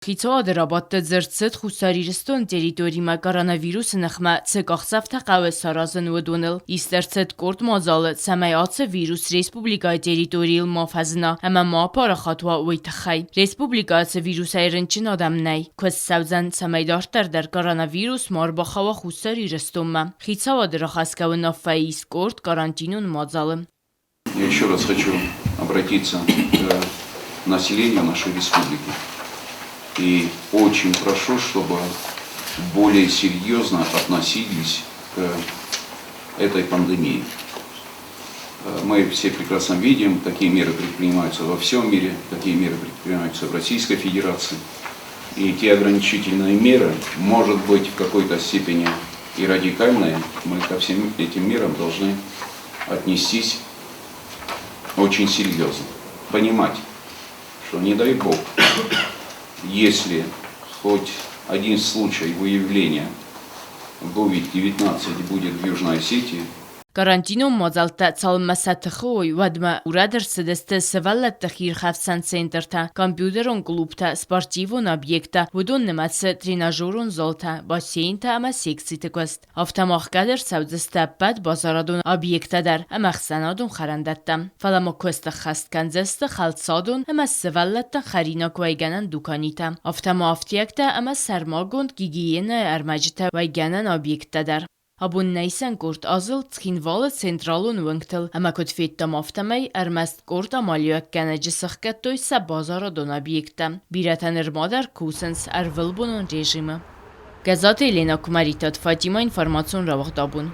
Хицауады рабадты дзырд цыд Хуссар Ирыстоны территоримӕ коронавирусы ныхмӕ цы къахдзӕфтӕ хъӕуы саразын, уыдоныл. Ист ӕрцыд къорд мадзалы, цӕмӕй ацы вирус республикӕйы территорийыл ма фӕзына ӕмӕ ма апарахат уа, уый тыххӕй. Республикӕйы цы вирусӕй рынчын адӕм нӕй, куыст цӕудзӕн, цӕмӕй дарддӕр дӕр коронавирус ма ӕрбахауа Хуссар Ирыстонмӕ. Хицауады рахӕсгӕ уынаффӕйы ис къорд карантинон мадзалы. Я еще раз хочу обратиться к населению нашей республики. И очень прошу, чтобы более серьезно относились к этой пандемии. Мы все прекрасно видим, какие меры предпринимаются во всем мире, какие меры предпринимаются в Российской Федерации. И те ограничительные меры, может быть, в какой-то степени и радикальные, мы ко всем этим мерам должны отнестись очень серьезно. Понимать, что не дай бог, если хоть один случай выявления COVID-19 будет в Южной Осетии, Карантинон мадзӕлттӕ цалынмӕ сӕ тыхы уой, уӕдмӕ урӕд ӕрцыдысты сывӕллӕтты хиирхӕфсӕн центртӕ, компьютерон клубтӕ, спортивон объекттӕ, уыдон нымӕцы тренажерон залтӕ, бассейнтӕ ӕмӕ секциты куыст. Афтӕ ма ӕхгӕд ӕрцӕудзысты ӕппӕт базарадон объекттӕ дӕр ӕмӕ ӕхсӕнадон хӕрӕндӕттӕ. Фӕлӕ ма куыст ӕххӕст кӕндзысты хӕлцадон ӕмӕ сывӕллӕттӕн хӕринаг уӕйгӕнӕн дуканитӕ, афтӕ ма афтиӕгтӕ ӕмӕ сӕрмагонд гигиенӕйы ӕрмӕджытӕ уӕйгӕнӕн объекттӕ дӕр. Абон нӕ исӕн къорд азылд Цхинвалы централон уынгтыл ӕмӕ куыд федтам, афтӕмӕй ӕрмӕст къорд амалиуӕггӕнӕджы сыхгӕдтой сӕ базарадон объекттӕ. Бирӕтӕ нырма дӕр кусынц ӕрвылбонон режимы. Гӕззаты Еленӕ Куымӕридтаты Фатимӕ информацион рауагъд абон.